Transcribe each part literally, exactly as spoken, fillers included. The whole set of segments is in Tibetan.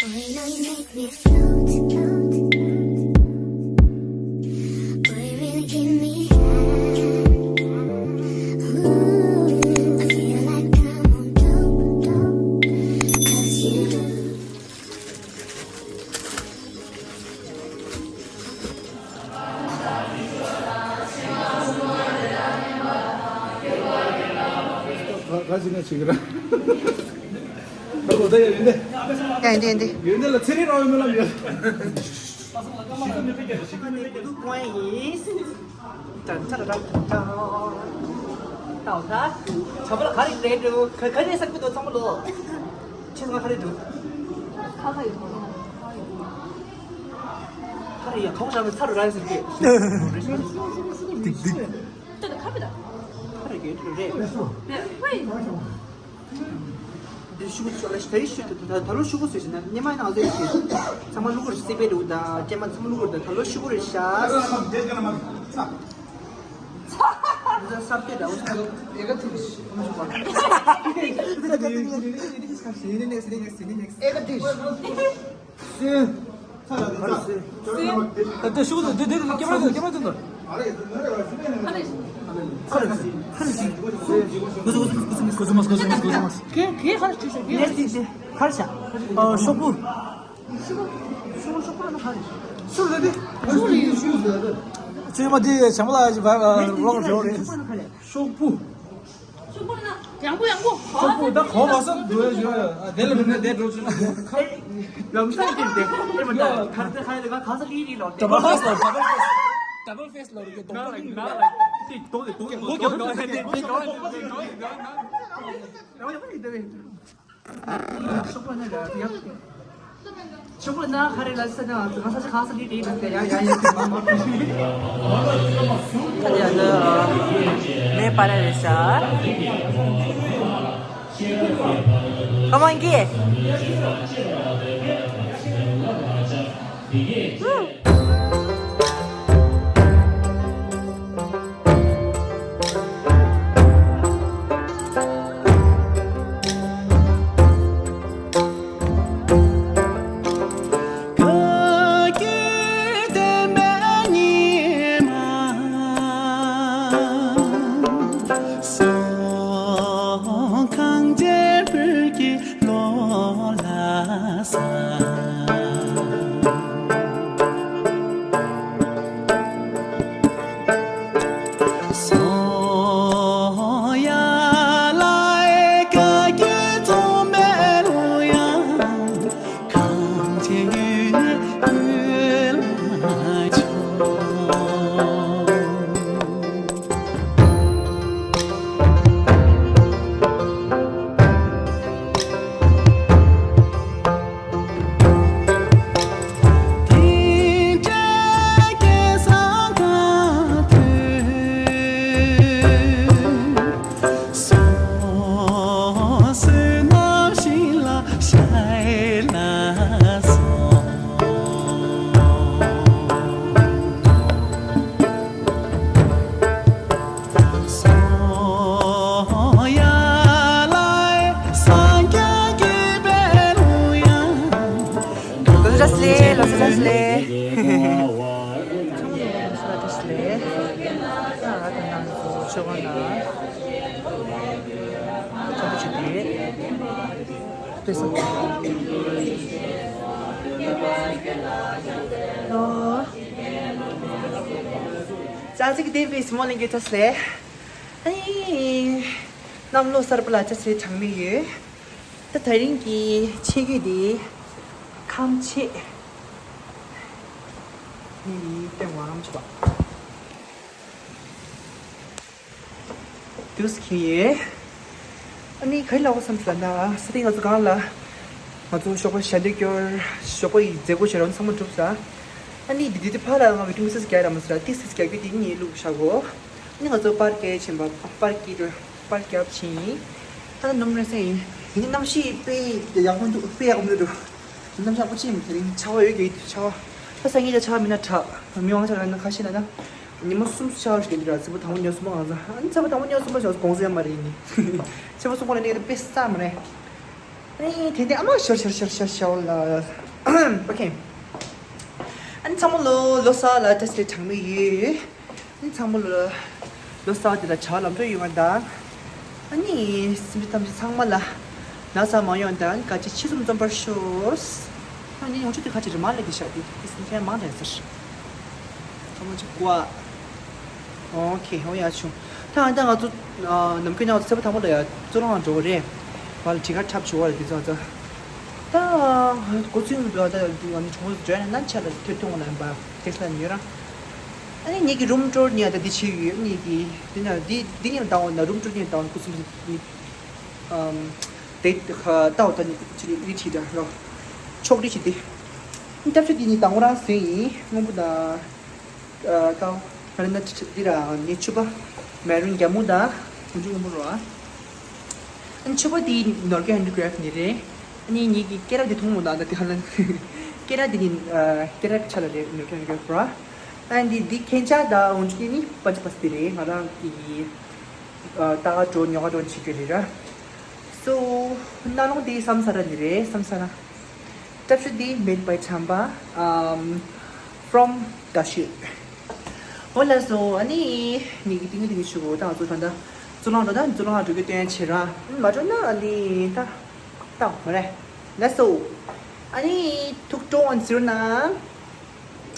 Boy, you know you make me float, float, float. Boy, you really give me high. Ooh, I feel like I'm on dope, dope, 'cause you ག་ག་ཅི་ན་ཅིག་ར། ད་ལོ་ད་ཡ་ཡོན་ཏན། ཡ་ཡོན་ཏན་ཡོན་ཏན། ཡོན་ཏན་ལ་ཚེ་རིང་རང་ཡོད་མེད་ལབ་ཡོད། ད་ད་ད་ད་ད། ད་ད། བྱ་བ་ལ་ག་རེ་རེད་འགྲོ། ག་ག་རེ་ས་ཀུ་དོ་ཚང་མ་ལོ། ཁྱེད་ང་ག་རེ་འགྲོ། ཁ་ཁ་ཡོད། ཁ་རེ་ཡ་ཁོང་ཞབས་ཚ་རུ་ར་ཡོད་ཟེར་གི། ཏིག་ཏིག་ད་ད་ཁ་བི་ད། ཁ་རེ་གི་རེད། ཧེ། འདི་ཤུ་གུ་ཤོག་ལ་ཤི་ད་ཡི་ཤུ་ད་ད་ད་ལོ་ཤུ་གུ་ཟེར་ཞིག་ན་ཉི་མ་ཡིན་ན་ང་ཚོ་ཡི་ཤི། ཚང་མ་ལུ་གུ་རེ་སི་པེ་རུ་ད་ཀྱེ་མ་ཚང་མ་ལུ་གུ་རེ་ད་ད་ལོ་ཤུ་གུ་རེ་ཤ། འདི་ཚ་སབ་ཏེ་ད་འུ་ཚ་ལོ་ཨེ་ག་ཐུག་ཤི་ཨ་མ་ཤུ་གུ་ཨེ་ག་ཐུག་ཤི། སུན། ཧར་སུན། ད་ལྟ་ཤུགས་དང་འདི་འདི་ཀེ་མ་ར་འདི་ཀེ་མ་ར་འདི་འདི། ཧར་སུན། ཧར་སུན། ཧར་སུན། གོ་སོང་གོ་སོང་གོ་སོང་གོ་སོང་གོ་སོང་གོ་སོང་། གེ་གེ་ཧར་སུན་ཧར་སུན། ཨ་ཤོག་བུ། ཤོག་བུ་ཤོག་བུ་ན་ཧར་སུན། ཤོག་བུ་འདི། ཤོག་བུ་འདི། ཚེ་མ་འདི་བྱམས་པ་ལ་ལོག་འགྲོ་རེད། ཤོག་བུ། ཡང་པོ་ཡང་པོ། ཤོག་བུ་ད་གོ་བ་སོགས་འདུག་ཡོད་ཡོད། དེ་ལ་མིན་ན་དེ་འགྲོ་ཆུ་ན། ལམ་སང་གི་དེ་དེ་མ་ད་གར་དེ་ཧ་ཡ་ལ་ག་ས་ལི་རི་ལོ། ཌ་བལ་ཕེ་སི་ལོ། ཌ་བལ་ཕེ་སི། ཌ་བལ་ཕེ་སི་ལོ་རི་གི་ན་ལ་ན་ལ་དེ་དོ་དེ་དོ་དེ་དོ་དེ་དོ་དེ་དོ་དེ་དོ་དེ། ཤོག་བུ་ན་ལ་ཡ། ཤོག་བུ་ན་ལ་ཡ། ཤོག་བུ་ན་ཧ་རེ་ལ་ས་ན་ང་ས་ཆ་ཁ་ས་ལི་ཏི་ལ་ཡ་ཡ་ཡ། ཁ་ལ་ཡ་ལ་མེ་པ་ར་རེ་ཤ། Come on, get. ལོ་སི་ལ་སི་ལེ། ལོ་སི་ལ་སི་ལེ། ཚང་མ་ལ་ལོ་སི་ལ་སི་ལེ། ཨ་ད་ནང་ཚོ་ཆོ་ག་ན། ཚོ་ག་ཆུ་དེ། དེ་སོ། ལོ། ཅང་ཅིག་དེ་བི་སི་མོ་ལིང་གི་ཐོས་ལེ། ཨེ། གནམ་ལོ་གསར་པ་ལ་ཅི་ཚེ་གྲངས་མེད་ཡོད། ད་དེ་རིང་གི་ཆས་གོས་འདི་ཁམ་ཆས། ནི་སྟེང་བ་རམ་ཆོག་དུས་ཁེ་ཡེ། ཨ་ནི་ག་རེ་ལབ་དགོས་བསམ་ཟེར་ན་ས་སྟེང་ང་ཚོ་གང་ལ་ང་ཚོ་ཞོགས་པ་ཞལ་འདེབས་སྐྱོར། ཞོགས་པ་ཡི་མཛད་སྒོ་བྱེད་རོགས་ཚང་མ་གྲུབ་ས། ཨ་ནི་འདི་འདི་དེ་ཕར་ལ་ང་བི་ཀི་མི་སེ་སི་རྒྱག་ར་མ་ཟེར་ཏི་སི་རྒྱག་རྒྱུ་དེ་གཉིས་བླུགས་བཞག་གོ། ནི་ང་ཚོ་པར་སྐྱེལ་ཕྱིན་པ་པར་སྐྱེལ་དུ་པར་རྒྱབ་ཕྱིན། ད་ནུབ་རེ་སེ་ཡིན། ཡིན་ནི་གནམ་གཤིས་དཔེ་ཡག་པོ་འདུག་དཔེ་ཡག་པོ་འདུག་གནམ་གཤིས་ཡག་པོ་ཅི་ཡིན་དེ་རིང་ཆར་པ་ཡོད་ཀྱི་ཆར་པ། ད་སང་ཉིན་ལ་ཆར་པ་མིན་ན་དྲག་མི་མང་ཆར་པ་ཡོད་ན་ཁ་ཤས་ལ་ན་ཉི་མ་གསུམ་ཆར་པ་ཞིག་འདུག་ར་ཚེས་པ་དང་པོ་ཉི་མ་གསུམ་པ་གང་ཟ་ཨ་ནི་ཚེས་པ་དང་པོ་ཉི་མ་གསུམ་པ་ཞིག་གོང་ཟ་ཡ་མ་རེད་ཡིན་ནི། ཚེས་པ་གསུམ་པ་ལ་ནི་དཔེ་ས་མ་རེད། ཨ་ནི་དེ་དེ་ཨ་མ་ཤོར་ཤོར་ཤོར་ཤོར་ཤོར་ལ། ཨོ་ཁེ། ཨ་ནི་ཚང་མ་ལོ་ལོ་གསར་ལ་བཀྲ་ཤིས་བདེ་ལེགས་གྲངས་མེད་ཡོད། ཨ་ནི་ཚང་མ་ལོ་ལོ་གསར་དེ་ལ་བྱ་བ་ལམ་འགྲོ་ཡོང་བ་དང་། ཨ་ནི་སེམས་ཅན་ཐམས་ཅད་ཚང་མ་ལ་ན་ཚ་མ་ཡོང་དང་། ཨ་ནི་ག་ཅི་ཕྱི་ཚུམ་འཛོམས་པར་ཤོག་ཨ་ནི་ཡོང་ཆུ་དེ་ཁ་ཅིག་རི་མ་ལས་དེ་ཤ་དེ་དེ་སེམས་ཅན་མང་དྲགས་ཟེར། ཁ་མ་ཅིག་ཀོ་ཨ། ཨོ་ཁེ། ཨོ་ཡ་ཆུང་། ད་ད་ང་ཚོ་ནམ་རྒྱུན་ང་ཚོ་ཚེས་པ་དང་པོ་ལ་ཡ་གཙུག་ལག་ཁང་འགྲོ་གི་རེད། བར་ལ་གྲི་ཁར་འཁྲབ་བྱུང་བ་རེད། དེ་ཚོ་ཚོ་ད་གོ་ཚུལ་འདུག་ད་ང་ནི་གྲོང་ཚོ་འགྲོ་ན་ན་ཆ་ལ་ཐོད་ཐོང་ལ་ཡིན་པ་ཏེག་ལ་ཉོས་ར། ཨ་ནི་ངེད་ཀྱི་རུམ་ཊུར་ནི་ད་འདི་བྱས་ཡོད། ངེད་ཀྱི་འདི་ན་འདི་འདི་ནས་ལྟ་འོང་ན་རུམ་ཊུར་ནས་ལྟ་འོང་ན་གོ་ཚུལ་འདི་ཨམ་དེ་ལྟ་འོ་ད་ནི་ཅི་རེད་རི་ཁྲི་འདྲ་རོ་ཕྱོགས་རི་ཁྲི་དེ། སྟབས་ཤུགས་འདི་ནི་དང་པོ་རང་ཟིན་ཡིན། སྔོན་པོ་དང་། ཨ་ཀའོ། ཧ་ལ་ན་འདི་ར་ནི་ཕྱུ་པ་མེ་རུན་རྒྱ་མོ་དང་གོང་ཆུ་སྔོན་པོ་རོ་ཨ། ཨ་ནི་ཕྱུ་པ་འདི་ནོར་གི་ཧན་ཌི་གྷ་རབ་ནི་རེད། ཨ་ནི་ངེད་ཀྱི་སྐེ་རགས་འདི་མཐོང་མོ་དང་ད་འདི་ཧ་ལ་སྐེ་རགས་འདི་ནི་ཨ་སྐེ་རགས་ཆ་ལ་རེད། ནོར་གི་ཧན་ཌི་གྷ་རབ་རོ་ཨ། ཨ་ནི་འདི་འདི་ཁྱེད་ཅག་དང་གོང་ཆུ་འདི་ནི་པ་ཅི་པ་སི་འདི་རེད། ང་རང་གི་ཨ་ད་ག་འགྲོ་ཉོ་ག་འགྲོ་བྱེད་རྒྱུ་རེད་ར། སོ་ནང་ལོང་འདི་སམ་ས་ར་ནི་རེད། སམ་ས་ར། སྟབས་ཤུགས་འདི་མེད་པའི་བྱམས་པ། ཨམ་from Dashi། འོ་ལགས་སོ། ཨ་ནི་ངེད་ཀྱི་ཏིང་ངེ་ཏིང་ངེ་ཞུ་གོ་ད་ང་ཚོ་ད་ལྟ་གཙུག་ལག་འགྲོ་ད་གཙུག་ལག་འགྲོ་གི་སྟོན་བྱེད་ར། མ་འགྲོ་ན་ཨ་ནི་ད་ད་མ་རེད། ལགས་སོ། ཨ་ནི་ཐུགས་སྤྲོ་བ་ཟེར་ན།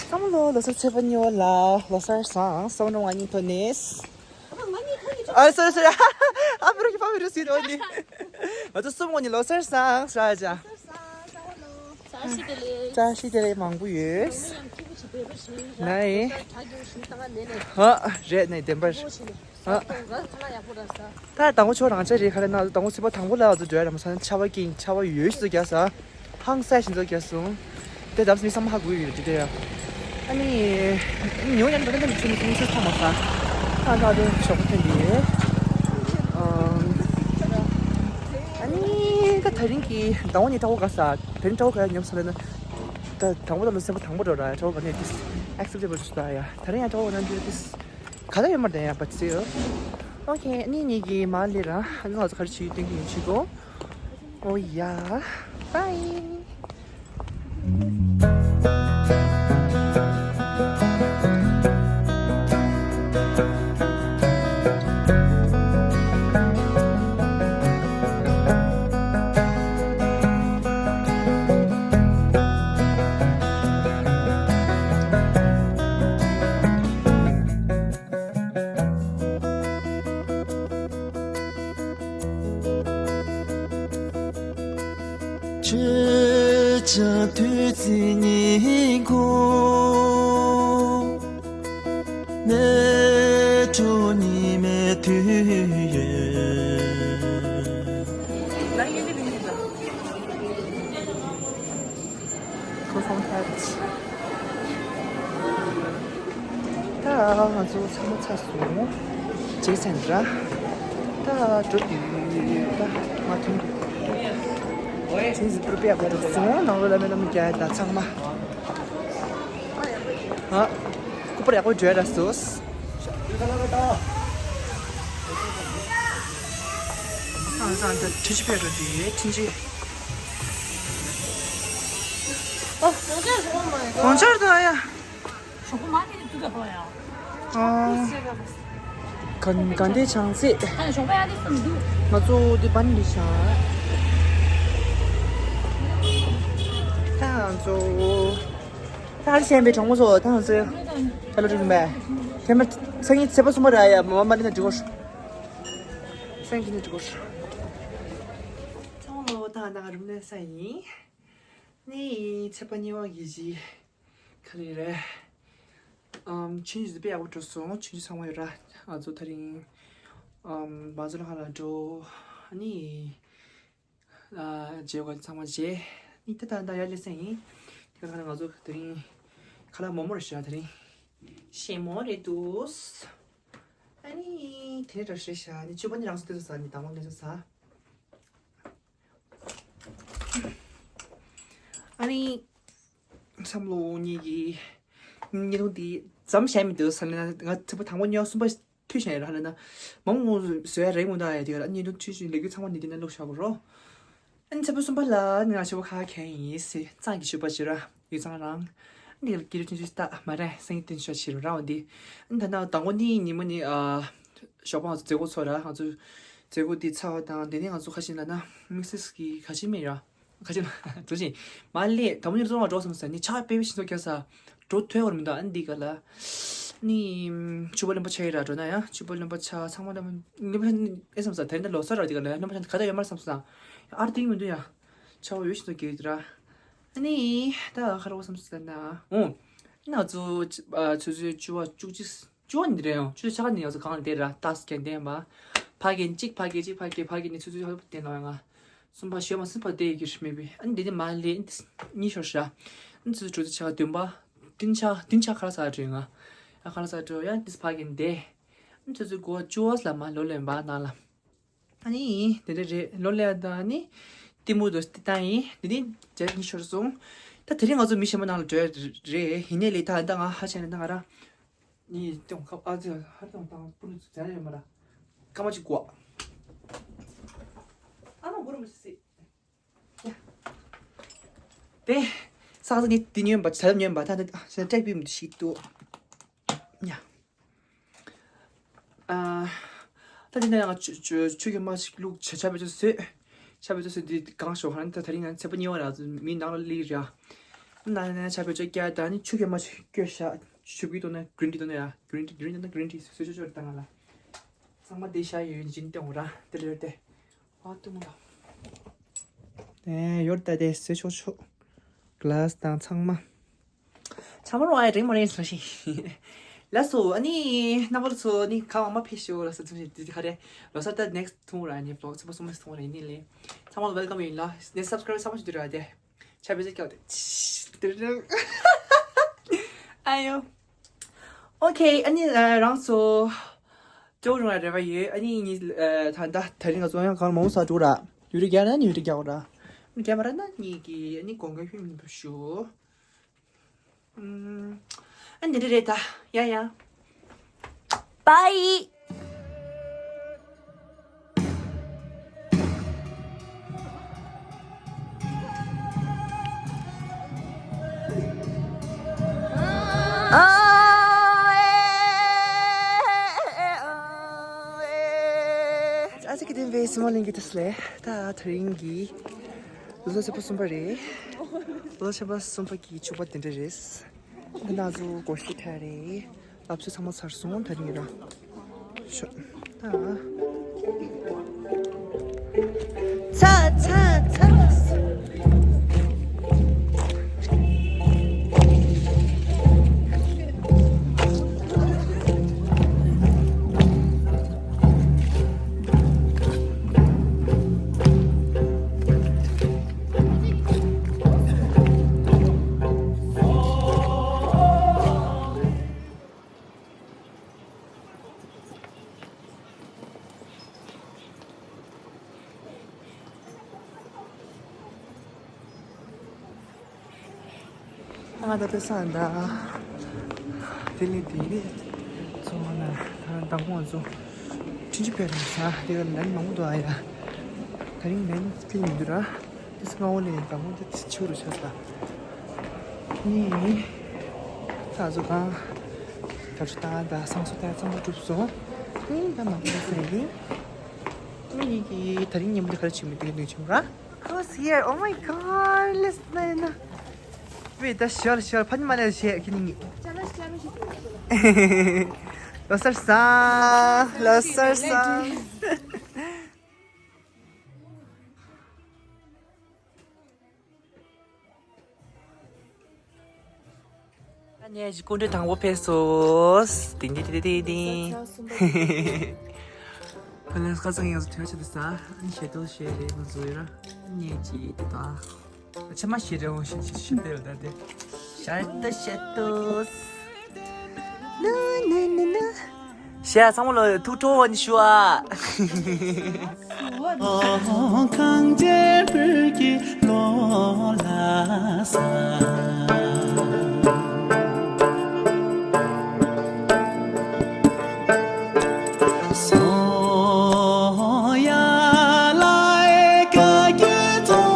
བསམ་བློ་ལོ་གསར་ཚེས་པ་གཉིས་པ་ལ་ལོ་གསར་བཟང་། བསམ་བློ་ང་གཉིས་ཐོན་ནས། ཨ་སོ་རི་སོ་རི། ཨ་ཕ་རུ་ཁི་ཕ་མི་རུ་སི་རོ་ནི། ང་ཚོ་གསུམ་ངོ་ནི་ལོ་གསར་བཟང་ཧྲ་ཅ། བཀྲ་ཤིས་བདེ་ལེགས། བཀྲ་ཤིས་བདེ་ལེགས་མང་པོ་ཡོད། ནའི། ཧ་རེད་ནའི་བདེན་པར། ཧ། ད་དང་པོ་ཆོ་རང་ཅག་རེད། ཁ་ལ་ན་དང་པོ་ཚེས་པ་དང་པོ་ལ་ང་ཚོ་འགྲོ་ཡ་ར་མ་སང་ཆར་པ་ཀིང་ཆར་པ་ཡོད་ཤི་ཚོ་རྒྱག་ས། ཧང་སངས་ཤིང་ཚོ་རྒྱག་སོང་། དེ་དམ་སི་མི་ཚང་མ་ཧ་གོ་ཡོད་རེད་དེ་ཡ། ཨ་ནི། ཉོ་ཡང་འགྲོ་ན་འདི་ཆུ་མི་ཚུན་ཚོད་ཐོག་མ་ས། ཨ་ད་དེ་ཞོགས་པ་ཐོན་དེ། ཨ་ནི་ད་ད་རིང་གི་ཟླ་བ་ནི་ཏྲ་བོ་ག་ས། དེ་རིང་ཏྲ་བོ་ག་ཡ་ཉོམ་ས་ལ་ན། ད་དང་པོ་ད་ལོ་སེམས་པ་དང་པོ་འགྲོ་ར་ཏྲ་བོ་ག་ནས་དིས། ཨེག་སེབ་ཊེ་བལ་ཞུ་ད་ཡ། ད་རིང་ཡ་ཏྲ་བོ་ག་ན་འགྲོ་དིས། ག་ད་ཡོད་མ་རེད་ཡ་པ་ཚེ། ཨོ་ཁེ་ཨ་ནི་ངེད་ཀྱི་མ་ལེ་ར་ཨ་ནི་ང་ཚོ་ག་རེ་བྱེད་ཡོད་དོན་གི་ཡིན་ཆི་གོ། Oh yeah. Bye. ཆོས་ཀྱང་དུས་ཚིགས་ཉིན་གུང་། མེ་དྲོ་ཉི་མའི་དུས་ཡུན། ཁོ་ཚང་ཐར་ཆི། ད་ང་ཚོ་ཚང་མ་ཚར་སོང་། རྗེས་ཟིན་ར། ད་འགྲོ་དུས་ད་མ་ཐུང་འདུག་རྗེས་ཟིན་པུར་པེ་ཡག་པོ་འགྲོ་སོང་། ནང་ལོ་ལ་མེ་ལ་མི་རྒྱ་ད་ཚང་མ། ཨ། ཀུ་པར་ཡག་པོ་འཇོས་ར་སོ། ཨ་ཟང་ད་ཁྲི་ཆི་པེ་རོ་དེ་ཁྲི་ཆི། ཨོ། གོང་ཆར་དུ་ཨ་ཡ། ཞོགས་པ་མ་ནི་དུ་ག་པ་ཡ། ཨོ། གན་གན་དེ་ཆང་སེ། ཨ་ཞོགས་པ་ཡ་དེ་སུ་མི་འདུག་ང་ཚོ་དེ་པན་ལི་ཤ། ད་ང་ཚོ། ད་ཧར་ཤན་པའི་གྲོང་མོ་ཚོ་ད་ང་ཚོ། ཧ་ལོ་རིག་མེ། དེ་མ་སང་ཉིན་ཚེས་པ་གསུམ་པ་ར་ཡ་མ་མ་ལི་ན་འགྲིག་གོ། སང་ཉིན་འགྲིག་གོ། ཚང་མ་ད་ང་རུམ་ནས་ས་ཡིན། ནི་ཚེས་པ་གཉིས་པ་གི་གཞི། ག་རེ་རེད། ཨམ་ཆུང་ཆུང་དཔེ་ཡག་པོ་འགྲོ་སོང་། ཆུང་ཆུང་ཚང་མ་ཡོད་ར། ང་ཚོ་ད་རིང་ཨམ་བ་ཛོ་ལ་ཧ་ལ་འགྲོ། ཨ་ནི་ཨ་རྗེས་ག་ཚང་མ་རྗེས་ནི་ད་ད་ད་ཡར་སླེབས་ས་ཡིན། དེ་ག་ང་ཚོ་ད་རིང་ཁ་ལག་མོག་མོག་རེད་ཤག་ད་རིང་ཞིམ་མོ་རེད་འདུག་ཨ་ནི་དེ་ནས་ར་ཧྲེ་ཤག་ནི་ཆུ་བ་ནི་རང་སོ་དེ་ཚོ་ཟ་ནི་དང་པོ་དེ་ཚོ་ཟ། ཨ་ནི། བསམ་བློ་གཉིས་ཀྱི་བརྙན་ཐུང་འདི་ཙམ་བཤད་མི་འདུག་ས་ལ་ན་ང་ཚེས་པ་དང་པོ་ཉོ་གསུམ་པ་མཐུད་བཞག་ཡོད་ར། ཧ་ལ་ན་མང་མོ་བཟོ་ཡ་རེད་མོ་ད་ཡ། དེ་ག་ལ་བརྙན་ཐུང་མཐུད་བཞིན་ལས་འགུལ་ཚང་མ་འདི་འདི་ན་བླུགས་བཞག་གོ་རོ། ཨ་ནི་ཚེས་པ་གསུམ་པ་ལ་ནི་ང་ཕྱུ་པ་ཁ་གྱོན་ཡིན་ཟེར། གཙང་གི་ཕྱུ་པ་བྱེད་ར་ཡོད་ཙང་རང་། ཨ་ནི་སྐྱིད་ལ་ཅི་ཅི་ལྟ་མ་རེད་སེང་གེ་སྟོན་ཤོག་བྱེད་ར་འོ་འདི། ཨ་ནི་ད་ནང་དང་པོ་ནི་ཉི་མ་ནི་ཨ་ཞོགས་པ་ང་ཚོ་མཛད་སྒོ་ཚོགས་ར། ང་ཚོ་མཛད་སྒོ་འདི་ཚར་བ་དང་དེ་ནས་ང་ཚོ་ཁ་ཤས་ལ་ན་དམིགས་བསལ་གྱི་ག་ཤེད་མེད་ར། ཁ་ཅིག་ལ་འགྲོ་ཞིང་མ་སླེབས་དང་པོ་ཉིད་རྫོང་བ་འགྲོ་སོང་ཟེར་ནི་ཆར་པ་དཔེ་བའི་ཤིན་ཏུ་རྒྱག་ས་འགྲོ་ཐུབ་ཡོད་མི་འདུག་ཨ་ནི་འདི་ག་ལ་ནི་ཕྱུ་པ་རློན་པ་ཆགས་ཡོད་ར། འགྲོ་ན་ཡང་ཕྱུ་པ་རློན་པ་ཆགས་ཚང་མ་རློན་པ་རློན་པ་ཆགས་ཨེ་བསམ་ས། དེ་རིང་ད་ལོ་གསར་ར་འདི་ག་ལ་རློན་པ་ཆགས་ག་ད་ཡོད་མ་རེད་བསམ་ས། ཨར་ཏིང་མི་འདུག་ཡ། ཆར་པ་ཡོད་ཤིན་ཏུ་རྒྱག་ཡོད་ར། ཨ་ནི་ད་ག་རེ་བསམ་ས་ན་འོ་ང་ཚོ་ཆུ་ཚོད་བཅུ་པ་བཅུ་གཅིག་བཅུ་པ་ནི་རེད་ཡང་ཆུ་ཚོད་ཆ་ག་ནས་ཡང་ཚོ་གང་ལ་བསྡད་ར། ཏག་ཏག་བསྡད་མ་ཕ་གི་གཅིག་ཕ་གི་གཅིག་ཕ་གི་ཕ་གི་ནས་ཆུ་ཚོད་ཆ་ག་བསྡད་ནོ་ཡང་ང་གསུམ་པ་ཞོལ་མ་གསུམ་པ་བསྡད་ཡོད་རྒྱུ་མེད་པས། ཨ་ནི་འདི་ནི་མ་ལས་ཨ་ནི་གཉིད་ཤོར་ཤག་ཨ་ནི་ཆུ་ཚོད་དྲུག་ཚོད་ཆ་ག་བདུན་པ་བདུན་ཆ་བདུན་ཆ་ག་ར་ས་འགྲོ་ཡང་ང་ཡང་ག་ར་ས་འགྲོ་ཡང་ཏིས་ཕ་གི་བསྡད། ཨ་ནི་ཆུ་ཚོད་དགུ་པ་བཅུ་པ་ལ་མ་ལོ་ལོན་པ་ནང་ལ། ཨ་ནི་དེ་འདྲ་རེད། ལོ་ལེ་ཨ་ད་ཨ་ནི་ལྟད་མོ་དུ་ལྟ་ཡིན། དེ་ནི་རྒྱ་གཉིས་ཤོར་སོང་། ད་དེ་རིང་ང་ཚོ་མི་གཞན་པ་ནང་ལ་འགྲོ་ཡ་རེད། ཡིན་ནའི་ལས་ད་ད་ང་ཧ་ཆེ་ནས་ད་ང་རང་ནི་སྟོང་ཁབ་ཨ་ཙི་ཧར་སྟོང་དང་པུ་ནུ་ཙུ་ཛ་ཡ་མ་ར་ཀ་མ་ཅིག་གོ་ཨ་མ་གོ་རུ་མ་སི་ཡ། དེ་ས་ཁ་ནི་དེ་ཉོན་པ་ཚ་ལབ་ཉོན་པ་ད་ད་ད་ཀྲེག་པི་མི་ཤིག་ཏུ་ཡ། ཨ། ད་དེ་ནས་ང་ཆུ་ཆུ་ཆུ་གི་མ་ཞིག་བླུགས་བྱ་བྱ་བེད་སྤྱོད་བཟོས། བྱ་བེད་སྤྱོད་བཟོས་དུས་གང་ཤོག་ཧ་ད་དེ་རིང་ང་ཚེས་པ་གཉིས་པ་ར་མི་ནང་ལ་སླེབས་ར། ནང་ནས་བྱ་བེད་སྤྱོད་བསྐྱལ་ད་ནི་ཆུ་གི་མ་ཞིག་བསྐྱོད་ཤག་ཆུ་བི་དོ་ན་གྲིན་ཏི་དོ་ན་ཡ་གྲིན་ཏི་གྲིན་ཏི་དོ་ན་གྲིན་ཏི་བཟོས་ཆོག་ཆོག་རེད། ད་ང་ལ་ཚང་མ་བསྡད་ཤག་ཡོད་ཡིན་ཅིན་ཏེ་འོ་ར་དེ་ལ་ཡོད་དེ། ཨ་ཏུ་མོ་ལ། ཨེ་ཡོད་ད་དེ་བཟོས་ཆོག་ཆོག་གླ་སི་དང་ཚང་མ། ཚང་མ་རོགས་ཨ་རིང་མ་རིང་སོང་ཞིག་ལགས་སོ། ཨ་ནི་རྣམ་པ་ཚོ་ནི་ག་བ་མ་ཕེབས་ཤོག་ལགས་སོ། ཚུན་ཆད་དེ་ག་རེ་ལོ་གསར་ད་ནེག་སི་ཐུང་ར་ནི་བློག་ཚོ་པ་སོ་མ་སི་ཐུང་ར་ཡིན་ནི་ལེ། ཚང་མ་ལ་ཝེལ་ཀམ་ཡིན་ལ། ནི་སབ་སི་ཀ་རབ་ཚང་མ་ཞིག་འདུག་ར་དེ་ཆ་བེ་ཟེར་སྐྱོ་དེ་དེ་རང་ཨ་ཡོ། ཨོ་ཁེ། ཨ་ནི་རང་ཚོ་ཅོ་རུང་ལ་རེ་བ་ཡོད། ཨ་ནི་ཉི་ད་ད་ད་རིང་ང་ཚོ་ཡང་གང་མང་ས་འགྲོ་ར་ཡུ་རི་རྒྱ་ར་ནི་ཡུ་རི་རྒྱ་ར་རྒྱ་མ་ར་ན་ཉི་གི་ཨ་ནི་གོང་ག་ཧུན་མི་བུ་ཞུ། ཨ་འདི་འདྲ་རེད་ད། ཡ་ཡ། པའི། ཨ་ཅག་གི་དེ་བས་སི་མོ་ལིང་གི་དེ་སླེ་ད་དེ་རིང་གི་ལོ་ཚེས་པ་གསུམ་པ་རེད། ལོ་ཚེས་པ་གསུམ་པ་གི་ཕྱུ་པ་དེ་འདྲ་རེད། འདི་ན་ཚོ་སྒོར་ཤི་ཐལ་རེད། ལབ་ཚོད་ཚང་མ་ཚར་སོང་ད་རིང་ར། ཤོ་ད། ཚ་ཚ་ཚ། ང་ད་ལྟ་ས་འདའ། དེ་ནས་དེ་ནས་ཚོ་ང་ད་མདང་དགོང་ཚོ་ཁྲིན་ཅི་ཕེ་རང་ས་དེ་ག་ལན་མང་པོ་འདུག་ཨ་ཡ། ད་རིང་ལན་ཐིག་མི་འདུག་ར། དེ་སྔ་བོ་ལས་མདང་དགོང་དེ་ཆུ་རུ་ཆགས་ས། ནི། ད་ཚོ་གང་། ད་ཚོ་ད་ད་སང་སོ་ད་ཚང་མ་གྲུབ་སོང་། ནི་ད་མ་གྲུབ་ས་ཡིན། ནི་གི་ད་རིང་ཉིན་མོ་དེ་ག་རེ་བྱེད་མི་འདུག་ནི་བྱུང་ར། Who's here? Oh my god, let's play now. Wait, that's sure, sure. ཕན་མ་ལས་བྱེད་ཁྱེད་ནི། ལོ་གསར་བཟང་། ལོ་གསར་བཟང་། ཨ་ནེ་ཅི་སྐུ་མགྲོན་དང་པོ་ཕེབས་སོང་། ཏིང་ཏིང་ཏིང་ཏིང་ཏིང་། ཁོ་ལ་ཁ་སང་ཡང་ཐོས་ཆ་དུ་ས་ཨ་ནི་ཞེ་ཏོ་ཞེ་རེ་མ་བཟོ་ཡོད་ར། ཨ་ནེ་ཅི་ཏི་ཏ། ཆ་མ་ཞེ་རེ་འོང་ཞེ་ཞེ་ཞེ་ཏེ་ཡོད་ད་དེ། ཞེ་ཏོ་ཞེ་ཏོ། ནུ་ནུ་ནུ་ནུ། ཞེ་ཚང་མ་ལོ་ཐུགས་སྤྲོ་བ་ནི་ཞུ་ཨ། གངས་ཅན་བོད་ཀྱི་ལོ་ལ་ས། སོ་ཡ་ལ་ཨེ་ཀ་གི་ཚོ།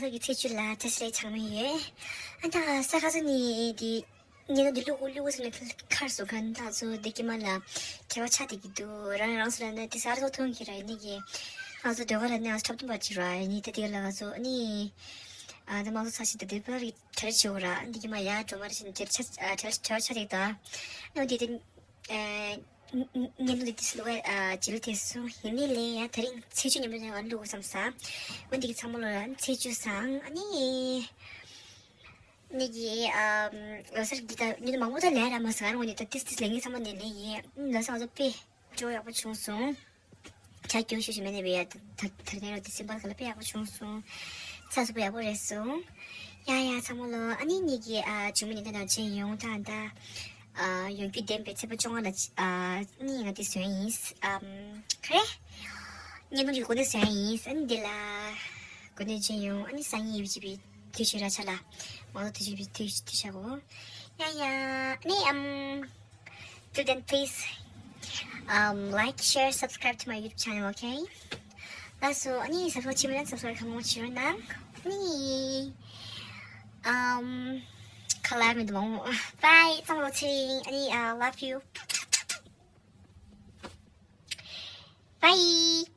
ཚོགས་ཀྱི་ཚེས་བཅུ་ལ་བཀྲ་ཤིས་བདེ་ལེགས་ཚང་མ་ཡོད། ཨ་ད་ས་ཁ་ས་ནི་དེ་ཉེ་ན་འདི་ལུ་གུ་ལུ་གུ་སོང་ནས་ཁར་སོང་ག་ད་ཚོ་འདི་ཀྱི་མ་ལ་ཁྱད་པར་ཆགས་བསྡད་ཀྱི་འདུག་རང་རང་སོ་ལ་ནི་དེ་ས་ར་ཐོག་ཐོན་གྱི་ར་ཡིན་ནི་གི་ང་ཚོ་ཟློས་གར་ལ་ནི་ང་ཚོ་འཁྲབ་སྟོན་པ་ཅིག་ར་ཡིན་ནི་ད་དེ་ག་ལ་ང་ཚོ་ཨ་ནི་ཨ་ད་མང་ཚོགས་ཚ་ཞིག་ད་དེ་པར་གྲལ་བྱེད་འོ་ར་འདི་ཀྱི་མ་ཡ་སྒྲོལ་མ་ར་ཞིག་ནི་དེར་ཆ་ཨ་གྲལ་གྲལ་ཆ་རེད་ད་ཨ་འདི་དེ་ཨ་ཉེ་ནུ་དེ་དེ་སུ་ལ་ཨ་ཇི་ལ་དེ་སུ་ཡིན་ནི་ལས་ཡ་ད་རིང་ཚེས་བཅུ་ཉིན་མོ་ནས་ང་ལུ་གུ་བསམ་ས་འོ་འདི་ཀྱི་ཚང་མ་ལོ་ལ་ཚེས་བཅུ་བཟང་ཨ་ནི། ནི་གི་ཨམ་ལོ་སར་གི་ད་ཉི་མ་མང་པོ་ད་ལས་ར་མ་སང་རང་ནི་ད་ཏིས་ཏིས་ལས་ངན་ཚང་མ་ནི་ལས་ཡིན་ལོ་སར་ང་ཚོ་དཔེ་ཅོ་ཡག་པོ་བྱུང་སོང་། ཆ་སྐྱོ་ཤོས་ཤིག་མེད་ནས་བས་ཡ་ད་ད་ནས་རོ་ཏི་སིམ་པལ་ག་ལ་དཔེ་ཡག་པོ་བྱུང་སོང་། ཚ་སུ་དཔེ་ཡག་པོ་རེད་སོང་། ཡ་ཡ་ཚང་མ་ལོ་ཨ་ནི་ནི་གི་ཨ་ཇུ་མི་ནི་ད་ན་ཅན་ཡོང་ད་ད་ཨ་ཡོང་རྒྱུ་བདེན་པའི་ཚེས་པ་བཅོ་ལྔ་ལ་ཨ་ནི་ང་དེ་སོན་ཡིན་ཨམ་ཁ་རེ། ཉེ་ནུ་གི་གོ་ནས་སོན་ཡིན་ཨ་ནི་འདི་ལ་གོ་ནས་ཅན་ཡོང་ཨ་ནི་སང་ཉིན་ཡིབ་ཅི་བི་དུས་ཆོད་ར་ཆ་ལ་མང་ཚོགས་དུས་ཆོད་བི་དུས་དུས་ཆ་གོ་ཡ་ཡ་ཨ་ནི་ཨམ། Till then, please, um, like, share, subscribe to my YouTube channel, okay? ལགས་སོ། ཨ་ནི་subscribe བྱེད་མི་ལ་subscribe གང་མང་བྱེད་རོགས་གནང་། ཨ་ནི་um, ཁ་ལག་མི་འདུག་མང་མོ། Bye. ཚང་མ་ལོ་ཚེ་རིང་། ཨ་ནི་uh, love you. Bye.